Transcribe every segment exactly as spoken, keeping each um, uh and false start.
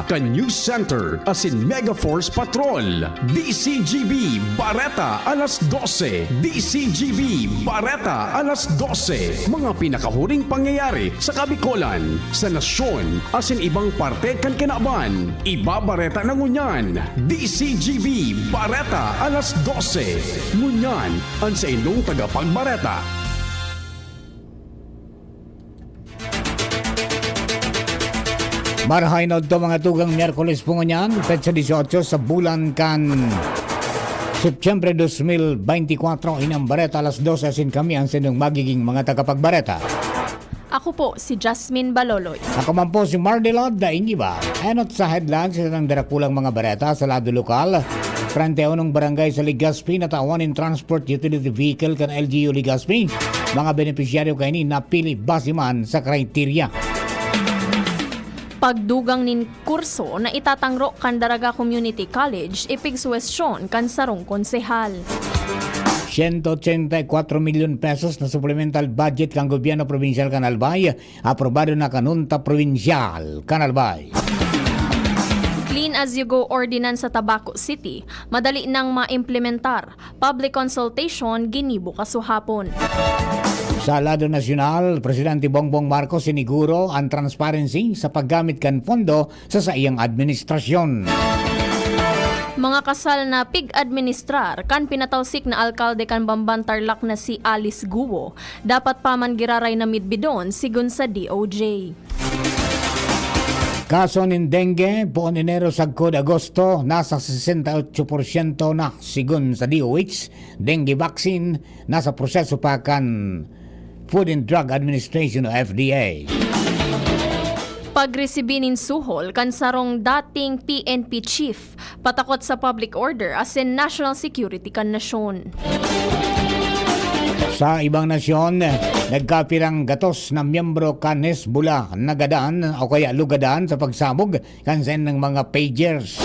Kan News Center asin Mega Force Patrol. D C G B Bareta alas dose. D C G B Bareta alas dose. Mga pinakahuring pangyayari sa Kabikolan, sa nasyon, asin ibang parte kan kinaban. Ibabareta na ngunyan. D C G B Bareta alas dose. Ngunyan, an saindong tagapagbareta. Marahay na udto, mga tugang, Miyerkules po ngunyan, petsa dieciocho sa bulan kan Setyembre dos mil beintikwatro, inang bareta alas dose asin kami an saindong magiging mga tagapagbareta. Ako po si Jasmine Baloloy. Ako man po si Mardelot Daingiba. Enot sa headlines sa dakulang mga bareta sa lado lokal. Treinta y unong barangay sa Legazpi natawan nin transport utility vehicle kan L G U Legazpi. Mga benepisyaryo kaini napili base man sa kriteria. Pagdugang nin kurso na itatangro kan Daraga Community College, ipigsuwestiyon kan sarong konsehal. Siyento ochenta y kwatro milyon pesos na supplemental budget kan gobyerno probinsyal kan Albay, aprobado na kan Hunta Probinsyal kan Albay. Clean as you go ordinance sa Tabaco City, madali nang maimplementar. Public consultation ginibo kasuhapon. Sa lado nasyonal, Presidente Bongbong Marcos siniguro an transparency sa paggamit kan pondo sa saiyang administrasyon. Mga kasal na pig-administrar kan pinatalsik na alkalde kan Bamban Tarlac na si Alice Guo, dapat pa man giraray na midbidon, sigon sa D O J. Kaso nin dengue, poon Enero sagkod Agosto, nasa sesenta y ocho porsyento na, sigon sa D O H. Dengue vaccine, nasa proseso pa kan Food and Drug Administration o F D A. Pagresibi nin suhol kan sarong dating P N P chief patakot sa public order asin national security kan nasyon. Sa ibang nasyon, nagkapirang gatos na miyembro kan Hezbollah nagadan o kaya lugadan sa pagsabog kan saindang mga pagers.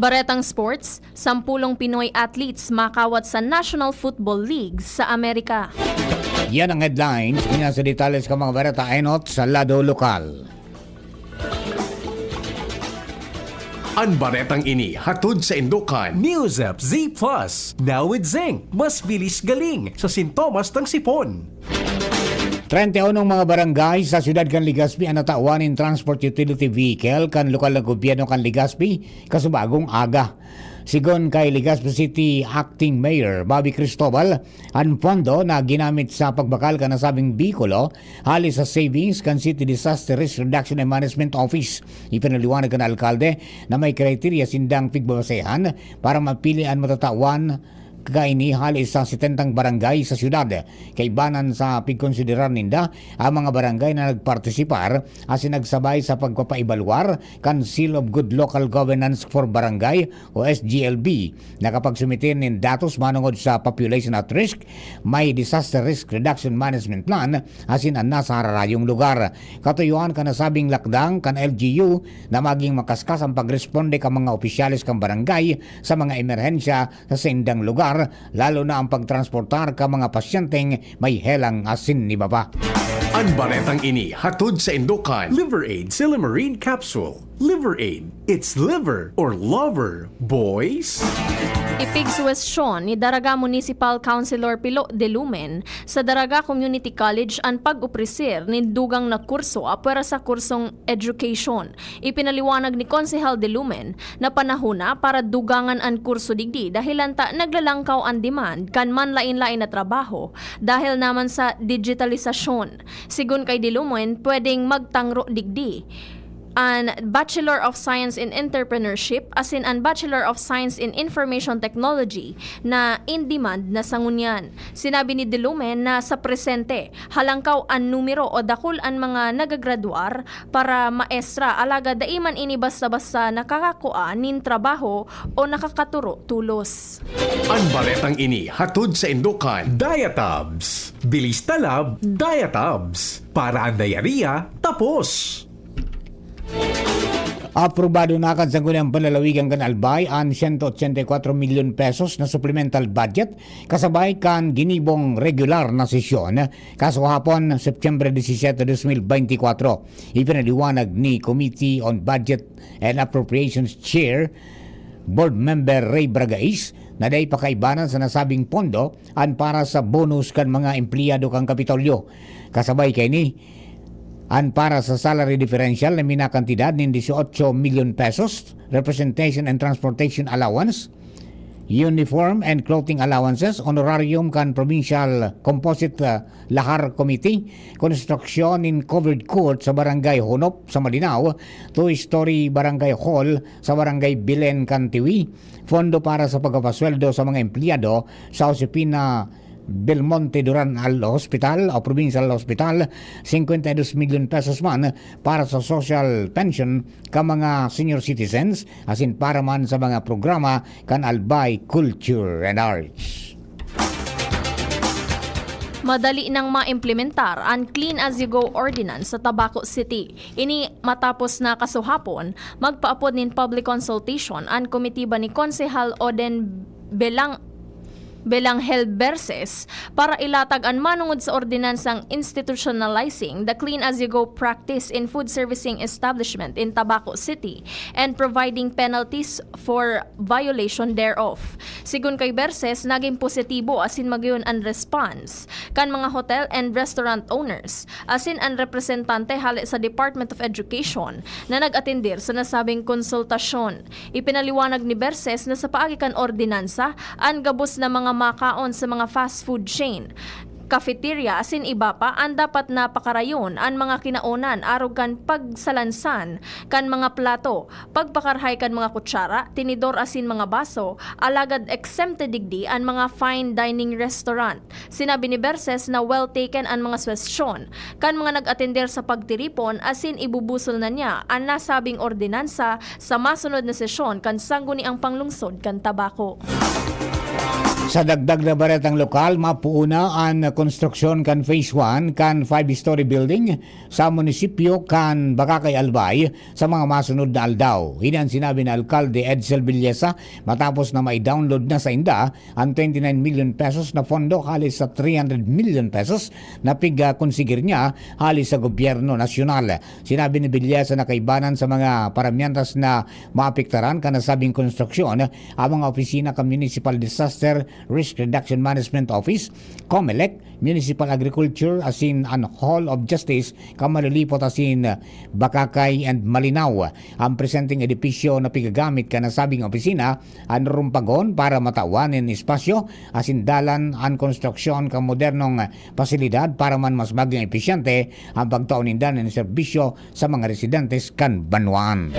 Baretang sports, sampulong Pinoy athletes makawat sa National Football League sa Amerika. Yan ang headlines. Kanya sa detalles ka mga bareta enot sa lado lokal. An baretang ini hatod sa Indokan. News App Z Plus, now with zinc. Mas bilis galing sa sintomas ng sipon. Treinta y unong mga barangay sa siyudad kan Legazpi an natawan nin transport utility vehicle kan lokal na gobyerno kan Legazpi kasubagong aga. Sigon kay Legazpi City Acting Mayor Bobby Cristobal, an pondo na ginamit sa pagbakal kan nasabing behikulo hali sa savings kan City Disaster Risk Reduction and Management Office. Ipinaliwanag kan alkalde na may kriteriya sindang pigbabasehan para mapili an matatawan kaini hali sa setentang barangay sa siyudad. Kaibanan sa pigkonsiderar ninda ang mga barangay na nagpartisipar asin nagsabay sa pagpapaibalwar kan Seal of Good Local Governance for Barangay o S G L B, nakapagsumite nin datos manongod sa population at risk, may disaster risk reduction management plan asin an nasa hararayong lugar. Katuyuan kan nasabing lakdang kan L G U na maging makaskas ang pagresponde kan mga opisyales kan barangay sa mga emerhensya sa saindang lugar, lalo na ang pagtransportar kan mga pasyenteng may helang asin iba pa. An baretang ini hatod sa Indokan. Liver Aid Silimarin Capsule. Liver Aid. It's liver or lover, boys. Ipigsuwestiyon ni Daraga Municipal Councilor Pilo de Lumen sa Daraga Community College an pag-opresir nin dugang na kurso apwera sa kursong education. Ipinaliwanag ni Konsehal de Lumen na panahon na para dugangan an kurso digdi dahilan ta naglalangkaw an demand kan manlaen-laen na trabaho dahil naman sa digitalisasyon. Sigon kay de Lumen, pwedeng magtangro digdi an Bachelor of Science in Entrepreneurship asin an Bachelor of Science in Information Technology na in demand na sa ngunyan. Sinabi ni de Lumen na sa presente, halangkaw an numero o dakul an mga nagagradwar para maestra, alagad dai man ini basta-basta nakakakua nin trabaho o nakakaturo tolos. An baretang ini hatod sa Indokan. Diatabs. Bilis talab, Diatabs. Para an diarrhea, tapos. Aprobado na kan Sangguniang Panlalawigan kan Albay an siyento otsenta y kwatro milyon pesos na supplemental budget kasabay kan ginibong regular na sesyon kasuhapon, Septyembre disisete, dos mil beintikwatro. Ipinaliwanag ni Committee on Budget and Appropriations Chair, Board Member Ray Bragais, na dai pa kaibanan sa nasabing pondo an para sa bonus kan mga empleyado kan Kapitolyo. Kasabay kaini, an para sa salary differential na minakantidad nin dieciocho milyon pesos, representation and transportation allowance, uniform and clothing allowances, honorarium kan Provincial Composite, ah, Lahar Committee, konstruksyon nin covered court sa Barangay Honop sa Malinao, two-story barangay hall sa Barangay Bilen kan Tiwi, fondo para sa pagpapasweldo sa mga empleyado sa Josefina Belmonte Duran al Hospital o Provincial Hospital, singkwenta y dos milyon pesos man para sa social pension kan mga senior citizens, asin para man sa mga programa kan Albay Culture and Arts. Madali nang maimplementar an Clean As You Go Ordinance sa Tabaco City. Ini matapos na kasuhapon, magpaapod nin public consultation an komitiba ni Konsehal Oden Belang Belangel Berses para ilatag an manongod sa ordinansang institutionalizing the Clean As You Go practice in food servicing establishment in Tabaco City and providing penalties for violation thereof. Sigon kay Berses, naging positibo asin magayon an response kan mga hotel and restaurant owners asin an representante hale sa Department of Education na nag-atender sa nasabing konsultasyon. Ipinaliwanag ni Berses na sa paagi kan ordinansa, an gabos na mga makaon sa mga fast food chain, cafeteria asin iba pa an dapat na pakarayon an mga kinaonan arog kan pagsalansan kan mga plato, pagpakarhay kan mga kutsara, tinidor asin mga baso, alagad exempted digdi an mga fine dining restaurant. Sinabi ni Berses na well taken an mga suhestyon kan mga nag-atender sa pagtiripon asin ibubusol na niya an nasabing ordinansa sa masunod na sesyon kan Sangguniang Panglungsod kan Tabaco. Sa dagdag na baretang lokal, mapuuna an konstruksyon kan Phase one kan five-story building sa munisipyo kan Bacacay, Albay sa mga masunod na aldaw. Ini an sinabi ni Alkalde Edsel Villesa matapos na mai-download na sainda an twenty-nine million pesos na pondo hale sa three hundred million pesos na pigkonsigir niya hale sa gobyerno nasyonal. Sinabi ni Villesa na kaibanan sa mga paramyantas na maapektaran kan nasabing konstruksyon, ang mga opisina kan Municipal Disaster Risk Reduction Management Office, COMELEC, Municipal Agriculture asin an Hall of Justice kan Malulipot asin Bacacay and Malinao. Ang presenteng edipisyo na pigagamit kan nasabing opisina an rumpagon para matawan nin espasyo asin dalan an konstruksyon kan modernong pasilidad para man mas maging episyente an pagtao ninda nin serbisyo sa mga residentes kan banwaan.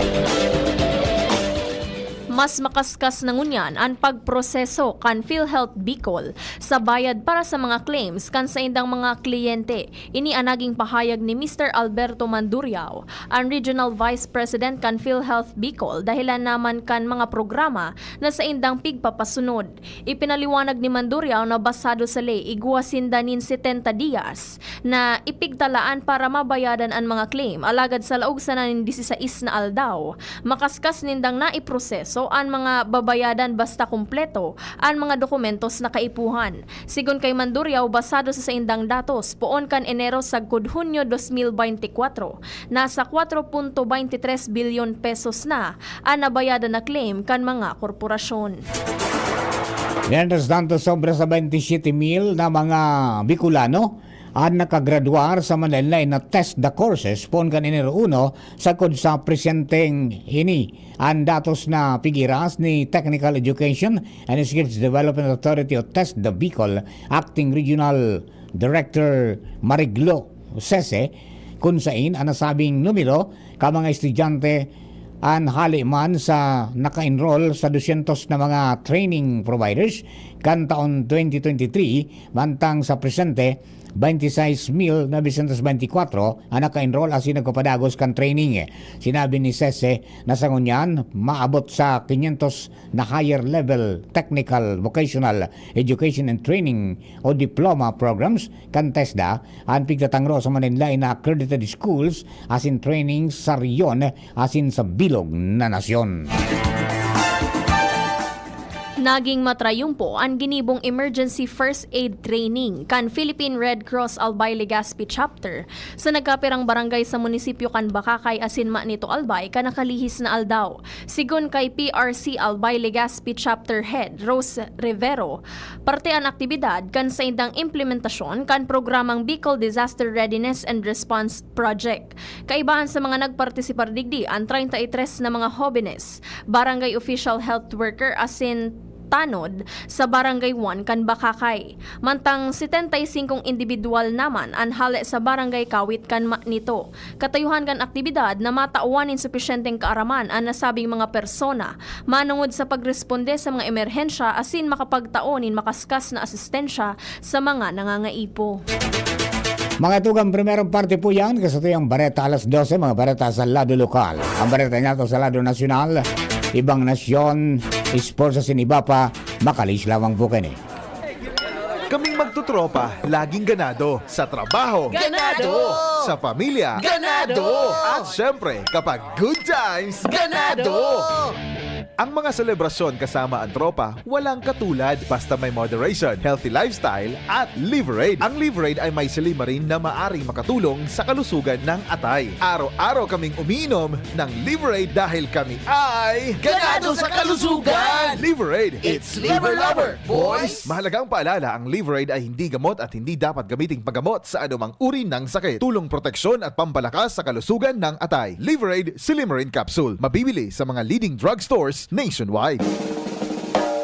Mas makaskas na ngunyan an pagproseso kan PhilHealth Bicol sa bayad para sa mga claims kan saindang mga kliyente. Ini an naging pahayag ni Mister Alberto Manduriao, an Regional Vice President kan PhilHealth Bicol, dahelan naman kan mga programa na saindang pigpapasunod. Ipinaliwanag ni Manduriao na basado sa ley, igwa sinda nin setenta dias na ipigtalaan para mabayadan an mga claim, alagad sa laog sana nin disisais na aldaw, makaskas nindang naiproseso an mga babayadan basta kumpleto an mga dokumentos na kaipuhan. Sigon kay Manduriao, basado sa saindang datos, poon kan Enero sagkod Hunyo dos mil beintikwatro, nasa kwatro punto beintitres bilyon pesos na an nabayadan na claim kan mga korporasyon. Mientras tanto, sobra sa baintisyete mil na mga Bicolano an nakagraduar sa manlaen-laen na TESDA courses poon kan Enero uno, sagkod sa presenteng ini. An datos na pigiras ni Technical Education and Skills Development Authority o TESDA Bicol Acting Regional Director Mariglo Sese, kun sain an nasabing numero ka mga estudyante an hale man sa naka-enroll sa dosyentos na mga training providers kan taon twenty twenty-three, mantang sa presente, twenty-six mil novecientos beintikwatro an naka-enroll asin nagpapadagos kan training. Sinabi ni Sese na sa ngunyan, maabot sa quinientos na higher level technical vocational education and training o diploma programs kan TESDA an pigtatangro sa maninlain na accredited schools asin training sa rehiyon asin sa bilog na nasyon. Naging matrayumpo an ginibong Emergency First Aid Training kan Philippine Red Cross Albay Legazpi Chapter sa nagkapirang barangay sa munisipyo kan Bacacay asin Manito Albay kan nakalihis na aldaw. Sigon kay P R C Albay Legazpi Chapter Head Rose Rivero, parte an aktibidad kan saindang implementasyon kan programang Bicol Disaster Readiness and Response Project. Kaibahan sa mga nagpartisipar digdi an treinta y tres na mga hobenes, barangay official health worker asin tanod sa Barangay one kan Bacacay. Mantang setenta y singkong indibidwal naman an hale sa Barangay Kawit kan Manito. Katayuhan kan aktibidad na matawan nin supisyenteng kaaraman an nasabing mga persona manongod sa pagresponde sa mga emerhensya asin makapagtao nin makaskas na asistensya sa mga nangangaipo. Mga tugang, primerong parte po yan, kasatuyang bareta alas dose, mga bareta sa lado lokal. Ang bareta nato sa lado nasyonal, ibang nasyon, sports asin iba pa, makalis lamang po kini. Kaming magtotropa, laging ganado. Sa trabaho, Ganado! Sa pamilya, Ganado! At syempre, kapag good times, Ganado! Ang mga selebrasyon kasama ang tropa, walang katulad. Basta may moderation, healthy lifestyle, at Liverade. Ang Liverade ay may silymarin na maaring makatulong sa kalusugan ng atay. Araw-araw kaming umiinom ng Liverade dahil kami ay Ganado sa kalusugan! Liverade! It's Liver Lover, boys! Mahalagang paalala, ang Liverade ay hindi gamot at hindi dapat gamiting panggamot sa anumang uri ng sakit. Tulong proteksyon at pampalakas sa kalusugan ng atay. Liverade Silymarin Capsule. Mabibili sa mga leading drugstores nationwide.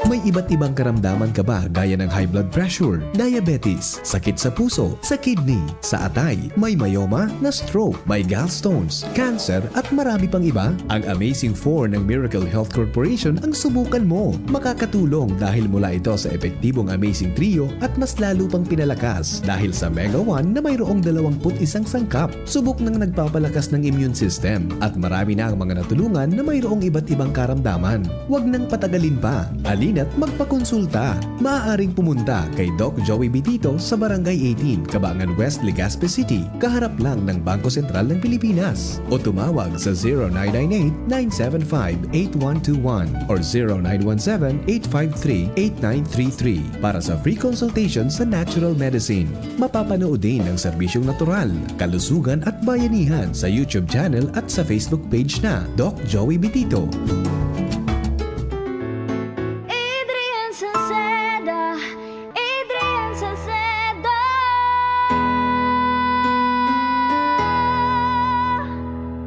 May iba't ibang karamdaman ka ba gaya ng high blood pressure, diabetes, sakit sa puso, sa kidney, sa atay, may myoma, na-stroke, may gallstones, cancer at marami pang iba? Ang Amazing four ng Miracle Health Corporation ang subukan mo. Makakatulong dahil mula ito sa epektibong Amazing Trio at mas lalo pang pinalakas dahil sa Mega one na mayroong dalawampu't isang sangkap. Subok nang nagpapalakas ng immune system at marami na ang mga natulungan na mayroong iba't ibang karamdaman. Huwag nang patagalin pa. Halina't magpakonsulta. Maaaring pumunta kay Doc Joey Bitito sa Barangay eighteen, Cabangan West, Legazpi City, kaharap lang ng Bangko Sentral ng Pilipinas. O tumawag sa zero nine nine eight, nine seven five, eight one two one or zero nine one seven, eight five three, eight nine three three para sa free consultation sa natural medicine. Mapapanood din ang serbisyong natural, kalusugan at bayanihan sa YouTube channel at sa Facebook page na Doc Joey Bitito. Adrian Salceda, Adrian Salceda.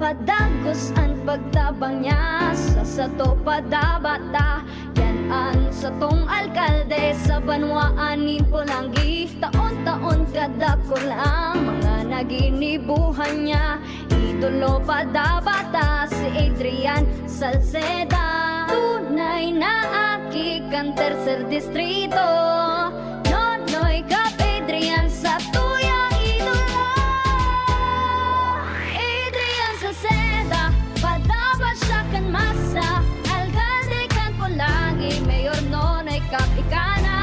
Padagos an pagtabang niya sa sato padabata. Yan an satong alkalde sa banwaan nin Polangui. Taon-taon kadakul ang mga naginibuhan niya. Idolo padabata si Adrian Salceda. Tunay na aki kan tercer distrito. Nonoy Cap Adrian sa tuyang idolo. Adrian Salceda, padapat siya kan masa. Alkalde kan Polangui, Mayor Nonoy Cap ika na.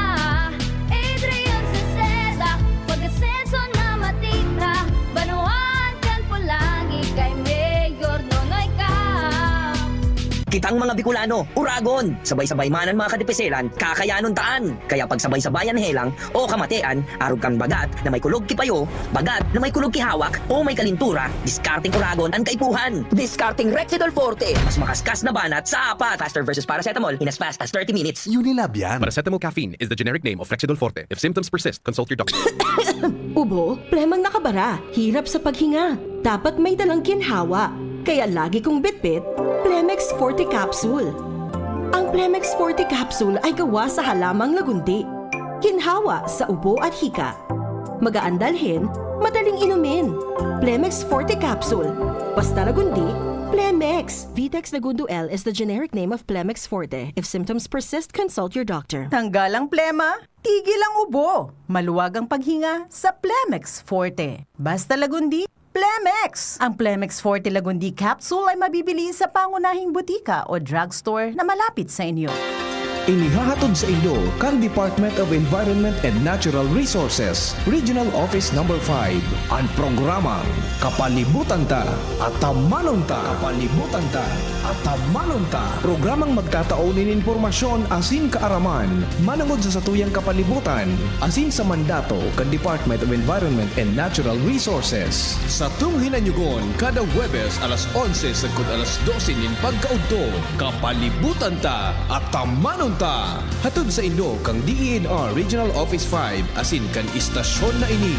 Adrian Salceda, pag-asenso na matira. Banwaan kan Polangui kay Mayor Nonoy Cap. Kitang mga Bicolano, uragon! Sabay-sabay man an mga kadipiselan, kakayanon taan! Kaya pagsabay-sabayan helang o kamatean, arog kan bagat na may kulog ki payo, bagat na may kulog ki hawak, o may kalintura, diskarteng uragon an kaipuhan! Diskarteng Rexidol Forte! Mas makaskas na banat sa apat! Faster versus paracetamol in as fast as thirty minutes. Unilab yan. Paracetamol caffeine is the generic name of Rexidol Forte. If symptoms persist, consult your doctor. Ubo, plemang nakabara, hirap sa paghinga. Dapat may dalang ginhawa. Kaya lagi kong bitbit, Plemex Forte Capsule. Ang Plemex Forte Capsule ay gawa sa halamang lagundi. Ginhawa sa ubo at hika. Magaan dalhin, madaling inumin. Plemex Forte Capsule. Basta lagundi, Plemex! Vitex Segundo L is the generic name of Plemex Forte. If symptoms persist, consult your doctor. Tanggal ang plema, tigil ang ubo. Maluwag ang paghinga sa Plemex Forte. Basta Lagundi, Plemex! Ang Plemex Forte Lagundi Capsule ay mabibili sa pangunahing butika o drugstore na malapit sa inyo. Inihahatod sa inyo kan Department of Environment and Natural Resources, Regional Office Number five, an programang Kapalibutan Ta, Atamanon Ta. Kapalibutan Ta, Atamanon Ta. Programang magtatao nin impormasyon asin kaaraman manongod sa satuyang kapalibutan asin sa mandato kan Department of Environment and Natural Resources. Satong hinanyugon kada Huwebes alas onse sagkod alas dose nin pagkaudto. Kapalibutan Ta, Atamanon Ta. Hatod saindo kan D E N R Regional Office five asin kan istasyon na ini.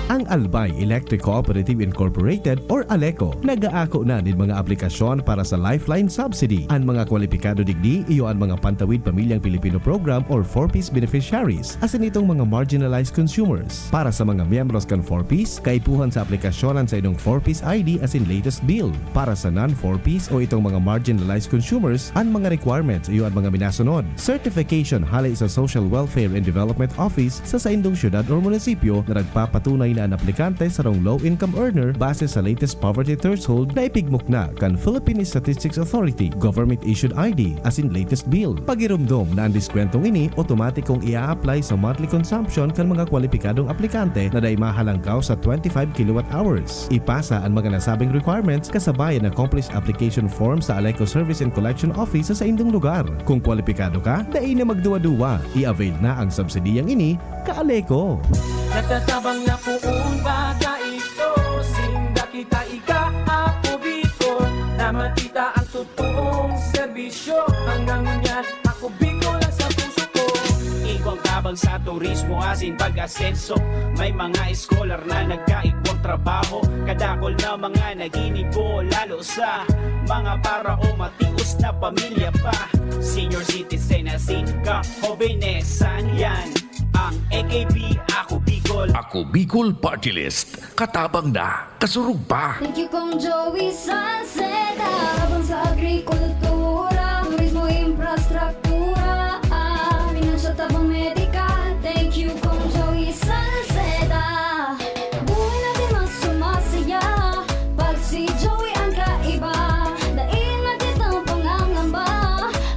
Ang Albay Electric Cooperative Incorporated or ALECO nag-aako na nin mga aplikasyon para sa Lifeline Subsidy. An mga kwalipikado digdi iyo an mga pantawid pamilyang Pilipino Program or four Ps beneficiaries, asin itong mga marginalized consumers. Para sa mga miyembros kan four Ps, kaipuhan sa aplikasyon an saindong four Ps I D asin latest bill. Para sa non-four Ps o itong mga marginalized consumers, an mga requirements iyo an mga minasunod: certification hale sa Social Welfare and Development Office sa saindong syudad or munisipyo na nagpapatunay na an aplikante sarong low-income earner base sa latest poverty threshold na ipigmukna kan Philippine Statistics Authority, government-issued I D, asin latest bill. Pagiromdom na an diskwentong ini otomatikong i-a-apply sa monthly consumption kan mga kwalipikadong aplikante na dai mahalangkaw sa twenty-five kilowatt hours. Ipasa an mga nasabing requirements kasabayan ng complete application form sa ALECO Service and Collection Office sa saindong lugar. Kung kwalipikado ka, dai na magduwa-duwa. I-avail na ang subsidiyang ini, ka-ALECO. Natatabang na poon baga ito, sinda kita ika, Ako Bicol, na makita ang totoong serbisyo. Hanggang ngunyan, Ako Bicol ang sa puso ko. Igwang tabang sa turismo asin pag-asenso. May mga scholar na nagkaigwang trabaho. Kadakol na mga naginibo, lalo sa mga para o matios na pamilya pa. Senior citizen asin ka-hobenesan, yan ang A K B, Ako Bicol. Ako Bicol Party List. Katabang na, kasurog pa. Thank you, Kong Joey Salceda. Tabang sa agrikultura, turismo, infrastruktura, ah, pinansyal, tabang medikal. Thank you, Kong Joey Salceda. Buhay natin mas sumasaya pag si Joey ang kaiba. Dai na kitang pangangamba,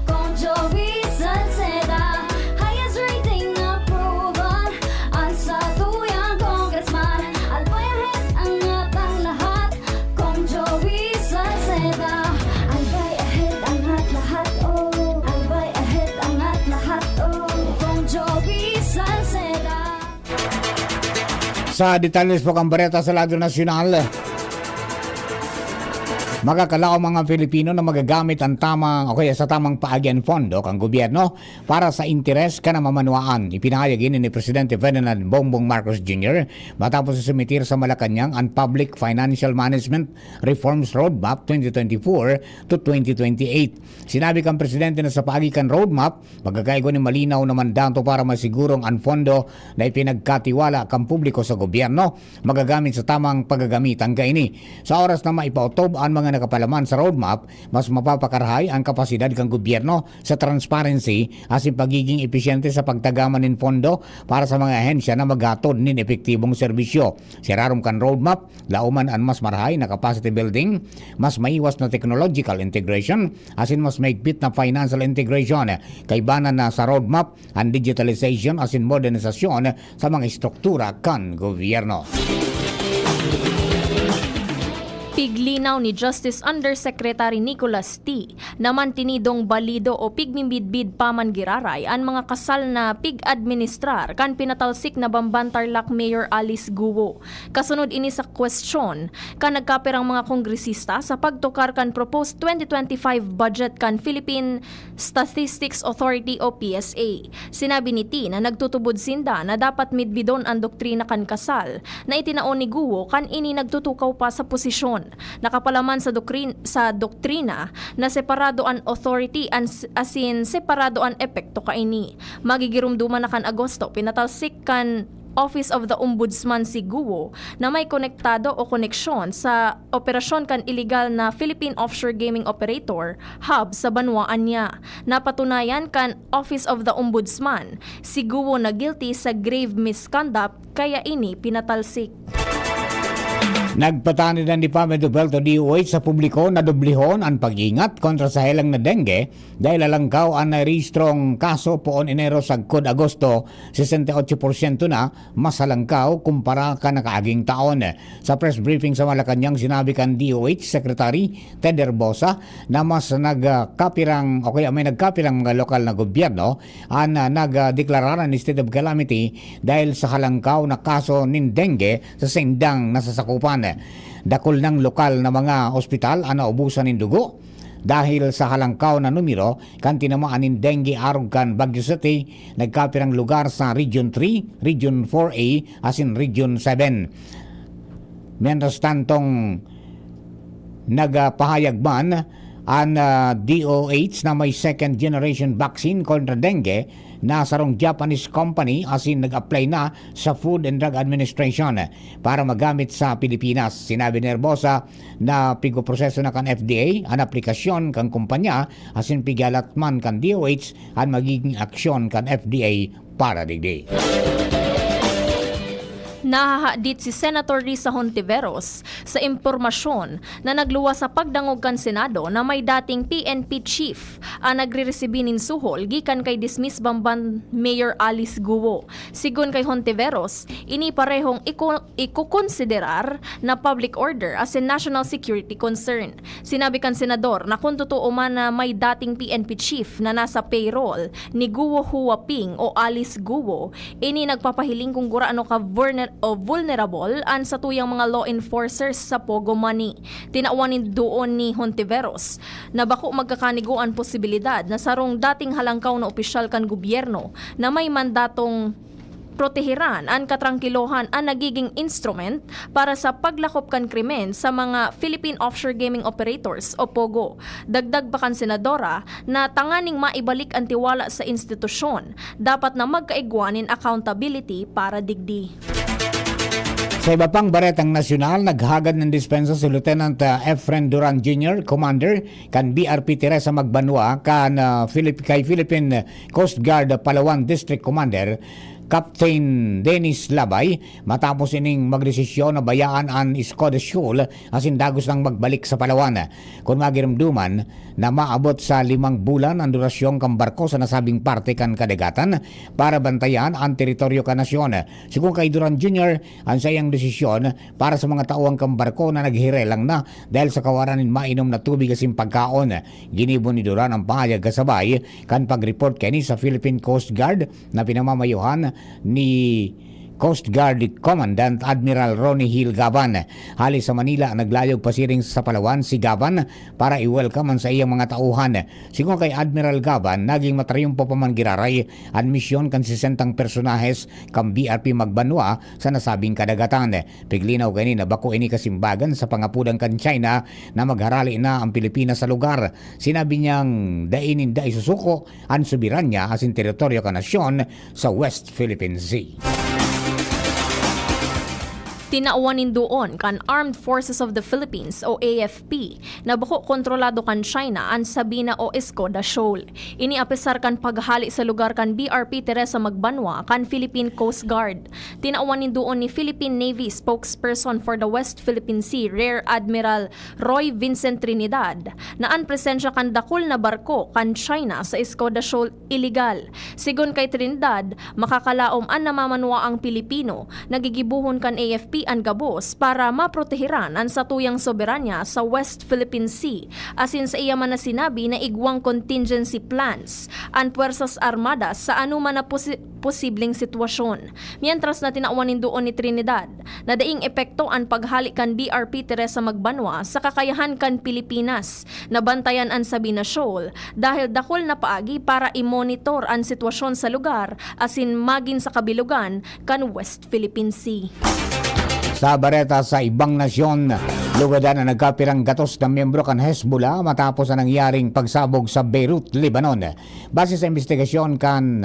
Kong Joey Salceda. Highest rating na approval, an satuyang congressman. Albay ahead, angat ang lahat, Kong Joey Salceda. Albay ahead, angat lahat, oh. Albay ahead, angat lahat, oh. Kong Joey Salceda. Sa detalles po kan bareta sa lado nasyonal, makakalaom mga Pilipino na magagamit ang tamang o kaya sa tamang paagi an pondo kan gobyerno para sa interes kan namamanwaan. Ipinahayag ini ni Presidente Ferdinand Bongbong Marcos Junior matapos isimitir sa Malacañang an Public Financial Management Reforms Roadmap twenty twenty-four to twenty twenty-eight. Sinabi kan Presidente na sa paagi kan roadmap, magkakaigwa nin malinaw na mandato para masigurong an pondo na ipinagkatiwala kan publiko sa gobyerno magagamit sa tamang paggagamitan kaini. Sa oras na maipaotob an mga nakapalaman sa roadmap, mas mapapakarahay an kapasidad kan gobyerno sa transparency asin pagiging episyente sa pagtagama nin pondo para sa mga ahensya na maghatod nin epektibong serbisyo. Sa irarom kan roadmap, laoman an mas marahay na capacity building, mas maiwas na technological integration, asin mas mahigpit na financial integration. Kaibanan na sa roadmap an digitalization asin modernisasyon sa mga estruktura kan gobyerno. Piglinaw ni Justice Undersecretary Nicholas T. na mantinidong balido o pigmimidbid pa man giraray an mga kasal na pig-administrar kan pinatalsik na Bamban Tarlac Mayor Alice Guo. Kasunod ini sa kwestiyon kan nagkapirang mga kongresista sa pagtukar kan proposed twenty twenty-five budget kan Philippine Statistics Authority o P S A. Sinabi ni T na nagtutubod sinda na dapat midbidon an doktrina kan kasal na itinao ni Guo kan ini nagtutukaw pa sa posisyon. Nakapalaman sa dokrin-, sa doktrina na separado an authority an s-, asin separado an epekto kaini. Magigiromdoman na kan Agosto, pinatalsik kan Office of the Ombudsman si Guo na may konektado o koneksyon sa operasyon kan iligal na Philippine offshore gaming operator hub sa banwaan niya. Napatunayan kan Office of the Ombudsman si Guo na guilty sa grave misconduct, kaya ini pinatalsik. Nagpatanid ang Department of Health o D O H sa publiko na dublihon an pag-ingat kontra sa helang na dengue dahil alangkaw an nairehistrong kaso poon Enero sagkod Agosto, sesenta y ocho porsyento na mas halangkaw kumpara kan nakaaging taon. Sa press briefing sa Malacañang, sinabi kan D O H Secretary Ted Herbosa na mas nagkapirang o kaya may nagkapirang mga lokal na gobyerno an nagdeklarar ng state of calamity dahil sa halangkaw na kaso nin dengue sa saindang nasasakupan. Dakul nang lokal na mga ospital an naubusan nin dugo dahil sa halangkaw na numero kan tinamaan nin dengue arog kan Baguio City, nagkapirang lugar sa Region three, Region four A, asin Region seven. Mientras tantong nagpahayag man an ah, D O H na may second generation vaccine kontra dengue na sarong Japanese company asin nag-apply na sa Food and Drug Administration para magamit sa Pilipinas. Sinabi ni Herbosa na pigpoproseso na kan F D A an aplikasyon kan kumpanya asin pighalat man kan D O H an magiging aksyon kan F D A para digdi. Nahahadit si Senator Risa Hontiveros sa impormasyon na nagluwas sa pagdangog kan Senado na may dating P N P chief an nagriresibi nin suhol gikan kay dismiss Bamban Mayor Alice Guo. Sigon kay Hontiveros, ini parehong iko-, ikokonsiderar na public order asin national security concern. Sinabi kan senador na kun totoo man na may dating P N P chief na nasa payroll ni Guo Huaping o Alice Guo, ini nagpapahiling kung gurano ka vulner- o vulnerable an satuyang mga law enforcers sa Pogo Money. Tinawan nin duon ni Hontiveros na bako magkakanigo an posibilidad na sarong dating halangkaw na opisyal kan gobyerno na may mandatong proteheran an katrangkilohan an nagiging instrument para sa paglakop kan krimen sa mga Philippine Offshore Gaming Operators o POGO. Dagdag pa kan senadora na tanganing maibalik an tiwala sa institusyon, dapat na magkaigwa nin accountability para digdi. Sa iba pang baretang nasyonal, naghagad ng dispensa si Lieutenant ah, Efren Duran Junior, Commander kan B R P Teresa Magbanwa, kan ah, Philip- kay Philippine Coast Guard Palawan District Commander Captain Dennis Labay, matapos ining magdesisyon na bayaan an Escoda Shoal asin dagos nang magbalik sa Palawan. Kun magirumduman na maabot sa limang bulan an durasyon kan barko sa nasabing parte kan kadagatan para bantayan an teritoryo kan nasyon. Sigon kay Duran Junior, an saiyang desisyon para sa mga tauhan kan barko na naghirelang na dahil sa kawaran nin mainom na tubig asin pagkaon. Ginibo ni Duran ang pahayag kasabay kan pag-report kaini sa Philippine Coast Guard na pinamamayohan ni Coast Guard Commandant Admiral Ronnie Hill Gaban. Hali sa Manila, naglayog pasiring sa Palawan si Gaban para i-welcome an saiyang mga tauhan. Sigon kay Admiral Gaban, naging matrayumpo pa man giraray an misyon kan sesentang personahes kan B R P Magbanwa sa nasabing kadagatan. Piglinaw kaini na bako ini kasimbagan sa pangapodan kan China na magharali na ang Pilipinas sa lugar. Sinabi niyang dai ninda isusuko an soberanya asin teritoryo kan nasyon sa West Philippine Sea. Tinawan nin duon kan Armed Forces of the Philippines o A F P na bako kontrolado kan China an Sabina o Escoda Shoal. Ini apesar kan paghali sa lugar kan B R P Teresa Magbanwa kan Philippine Coast Guard. Tinawan nin duon ni Philippine Navy spokesperson for the West Philippine Sea, Rear Admiral Roy Vincent Trinidad, na an presensya kan dakul na barko kan China sa Escoda Shoal iligal. Sigon kay Trinidad, makakalaom an namamanwaang Pilipino na gigibohon kan A F P an gabos para maproteheran an satuyang soberanya sa West Philippine Sea, asin saiya man na sinabi na igwang contingency plans an Puwersas Armadas sa anoman na posi- posibleng sitwasyon. Mientras na tinawan nin duon ni Trinidad na daing epekto an paghali kan B R P Teresa Magbanwa sa kakayahan kan Pilipinas na bantayan an Sabina Shoal dahil dakul na paagi para i-monitor an sitwasyon sa lugar asin magin sa kabilugan kan West Philippine Sea. Sa bareta sa ibang nasyon, lugadan ang nagkapirang gatos na miyembro kan Hezbollah matapos ang nangyaring pagsabog sa Beirut, Lebanon. Base sa imbestigasyon kan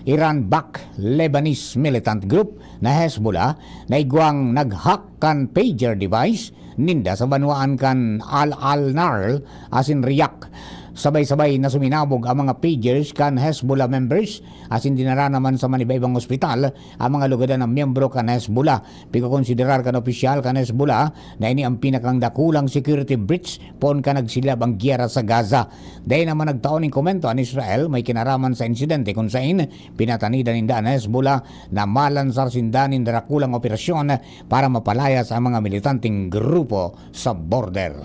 Iran-backed Lebanese militant group na Hezbollah na igwang nag-hack kan pager device ninda sa banwaan kan Al Al Nahr asin Riyak. Sabay-sabay na suminabog ang mga pagers kan Hezbollah members asin dinara naman sa maniba-ibang ospital ang mga lugadan na miyembro kan Hezbollah. Pigkokonsiderar kan opisyal kan Hezbollah na ini ang pinakang dakulang security breach poon kan nagsilab ang giyera sa Gaza. Dai naman nagtao nin komento an Israel may kinaraman sa insidente kun sain pinatanidan ninda an Hezbollah na malansar sinda nin dakulang operasyon para mapalayas ang mga militanteng grupo sa border.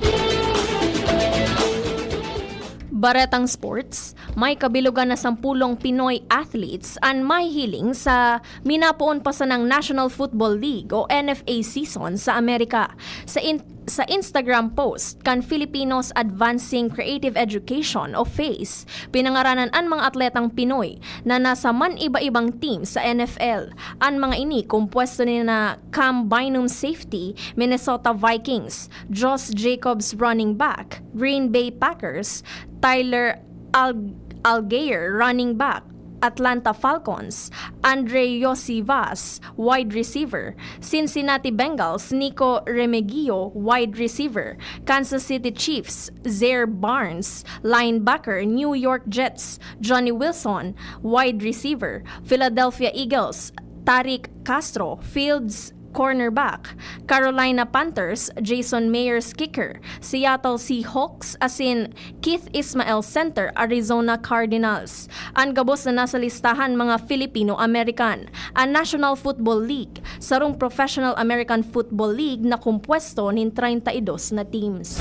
Baretang sports, may kabilogan na sampulong Pinoy athletes an mahihiling sa minapoon pa sanang National Football League o N F A season sa Amerika. Sa in-, sa Instagram post kan Filipinos Advancing Creative Education o face, pinangaranan an mga atletang Pinoy na nasa man-iba-ibang team sa N F L. An mga ini kompuesto ni na Cam Bynum, safety, Minnesota Vikings, Josh Jacobs, running back, Green Bay Packers, Tyler Al-, Allgeier, running back, Atlanta Falcons, Andre Yosivas, wide receiver, Cincinnati Bengals, Nico Remigio, wide receiver, Kansas City Chiefs, Zaire Barnes, linebacker, New York Jets, Johnny Wilson, wide receiver, Philadelphia Eagles, Tarik Castro, Fields, cornerback, Carolina Panthers, Jason Myers, kicker, Seattle Seahawks, asin Keith Ismael, center, Arizona Cardinals. An gabos na nasa listahan, mga Filipino-American. An National Football League, sarong professional American football league na kompuesto nin treinta y dos na teams.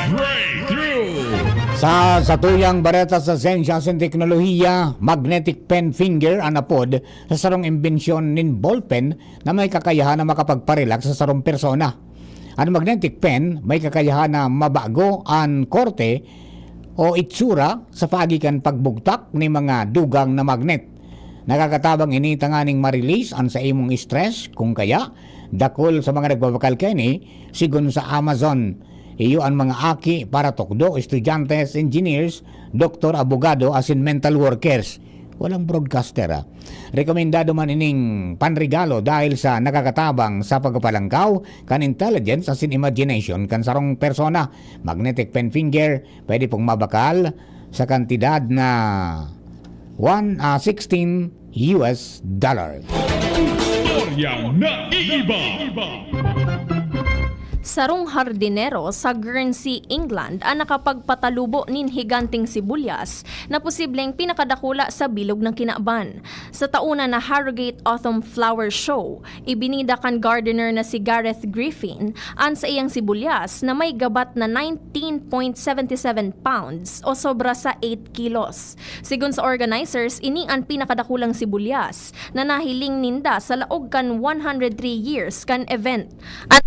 Breakthrough! Sa satuyang bareta sa siyensya asin teknolohiya, magnetic pen finger an apod sa sarong imbensyon nin ballpen na may kakayahan na makapagpa-relax sa sarong persona. An magnetic pen may kakayahan na mabago an korte o itsura sa paagi kan pagbugtak ni mga dugang na magnet. Nakakatabang ini tanganing ma-release an sa imong stress, kung kaya, dakul sa mga nagbabakal kaini, sigon sa Amazon. Iyo an mga aki para tukdo, estudyante, engineers, doktor, abogado, asin mental workers. Walang broadcaster, ah. Rekomendado man ining panregalo dahil sa nakakatabang sa pagpapalangkaw kan intelligence asin imagination kan sarong persona. Magnetic pen finger, pwede pong mabakal sa kantidad na one, ah, sixteen U S dollars. Istoryang naiiba. Sarong hardinero sa Guernsey, England, an nakapagpatalubo nin higanteng sibulyas na posibleng pinakadakula sa bilog na kinaban. Sa taon na Harrogate Autumn Flower Show, ibinida kan gardener na si Gareth Griffin an saiyang sibulyas na may gabat na nineteen point seven seven pounds o sobra sa eight kilos. Sigon sa organizers, ini an pinakadakulang sibulyas na nahiling ninda sa laog kan one hundred three years kan event. At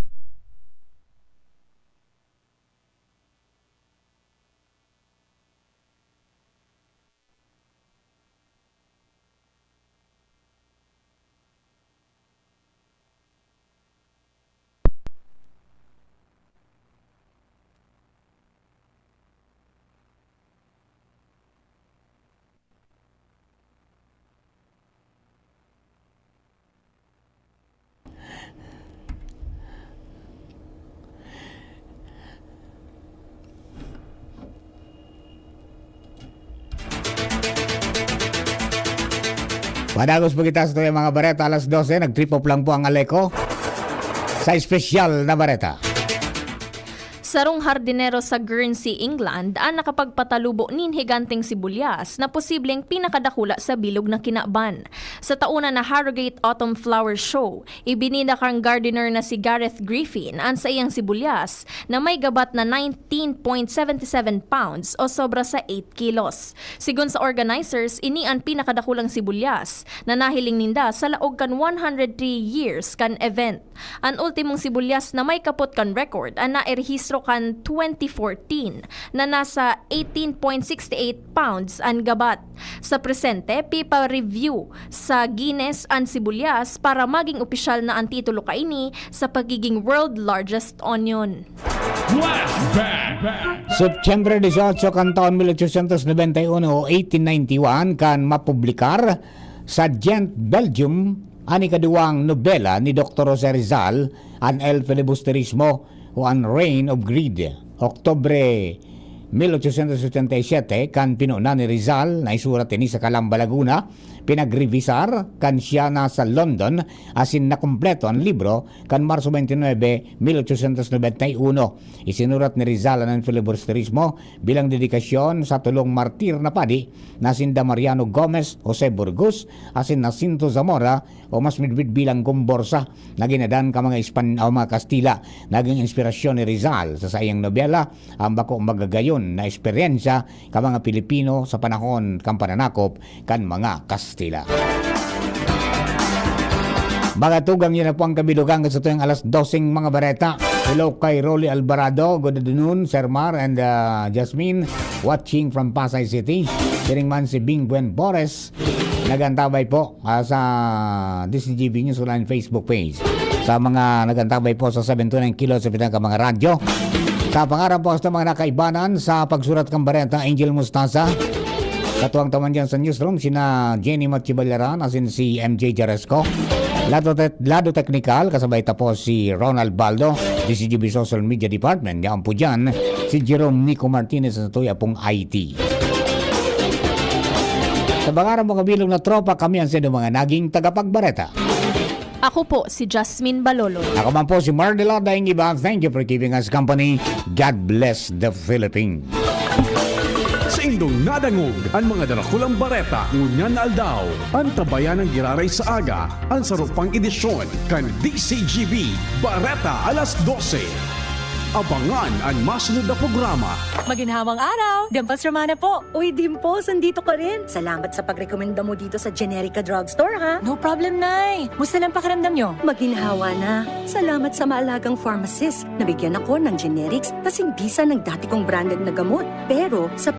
Padagos po kita sa tuyang mga bareta, alas dose, nag-trip off lang po ang Aleco sa espesyal na bareta. Sarong hardinero sa Guernsey, England, an nakapagpatalubo nin higanteng sibulyas na posibleng pinakadakula sa bilog na kinaban. Sa taon na Harrogate Autumn Flower Show, ibinida kan gardener na si Gareth Griffin an saiyang sibulyas na may gabat na nineteen point seven seven pounds o sobra sa eight kilos. Sigon sa organizers, ini an pinakadakulang sibulyas na nahiling ninda sa laog kan one hundred three years kan event. An ultimong sibulyas na may kapot kan record an nairehistro kan twenty fourteen, na nasa eighteen point six eight pounds an gabat. Sa presente, pipa-review sa Guinness an sibulyas para maging opisyal na an titulo kaini sa pagiging world largest onion. Flashback! September dieciocho kan taon mil ochocientos noventa y uno o eighteen ninety-one kan mapublikar sa Gent, Belgium, an ikaduwang nobela ni Doktor Jose Rizal, An El Filibusterismo o An Reign of Greed. Oktubre mil ochocientos ochenta y siete, kan pinuna ni Rizal na isurat ini sa Calamba, Laguna, pinagrevisar kan siya na sa London, asin nakumpleto an libro kan Marso twenty-nine, mil ochocientos noventa y uno. Isinurat ni Rizal an filibusterismo bilang dedikasyon sa tolong martir na padi na sinda Mariano Gomez, Jose Burgos, asin Jacinto Zamora, o mas midbid bilang Gomborsa, na ginadan ka mga Espan-, o mga Kastila. Naging inspirasyon ni Rizal sa saiyang nobela, ang bako magagayon na eksperyensya ka mga Pilipino sa panahon kan pananakop kan mga Kastila. Mga tugang, yan na po ang kabilugan sa tuwing alas doseng mga bareta. Hello kay Rolly Alvarado. Good afternoon, Sir Mar and, uh, Jasmine. Watching from Pasay City. Siring man si Bing Buen Bores. Nagantabay po, ah, sa D C G B News Online Facebook page. Sa mga nagantabay po sa seven two nine Kilo sa pitang ka mga radyo. Sa pangaran po sa mga nakaibanan sa pagsurat kan bareta, Angel Mustasa, katuwang taman dyan sa newsroom, sina Jenny Machibalera, asin si M J Jaresco. Lado te-, lado teknikal, kasabay ta po si Ronald Baldo, D C G B Social Media Department. Yaon po dyan, si Jerome Nico Martinez sa tuya pong I T. Sa pangaran mga bilog na tropa, kami ang sino mga naging tagapagbareta. Ako po si Jasmine Balolo. Ako man po si Mar de la Daing Iba. Thank you for giving us company. God bless the Philippines. Sa indong nadangog an mga darakulang bareta ngunyan na aldaw, antabayan ang giraray sa aga, an sarupang edisyon kan D C G B Bareta alas dose. Abangan an masunod na programa. Maginhawang araw! Dimples Romana po! Uy, Dimples, andito ka rin! Salamat sa pagrekomenda mo dito sa Generica Drugstore, ha? No problem, Nay! Musta lang pakiramdam nyo? Maginhawa na. Salamat sa maalagang pharmacist. Nabigyan ako ng generics kasing bisa ng dati kong branded na gamot. Pero sa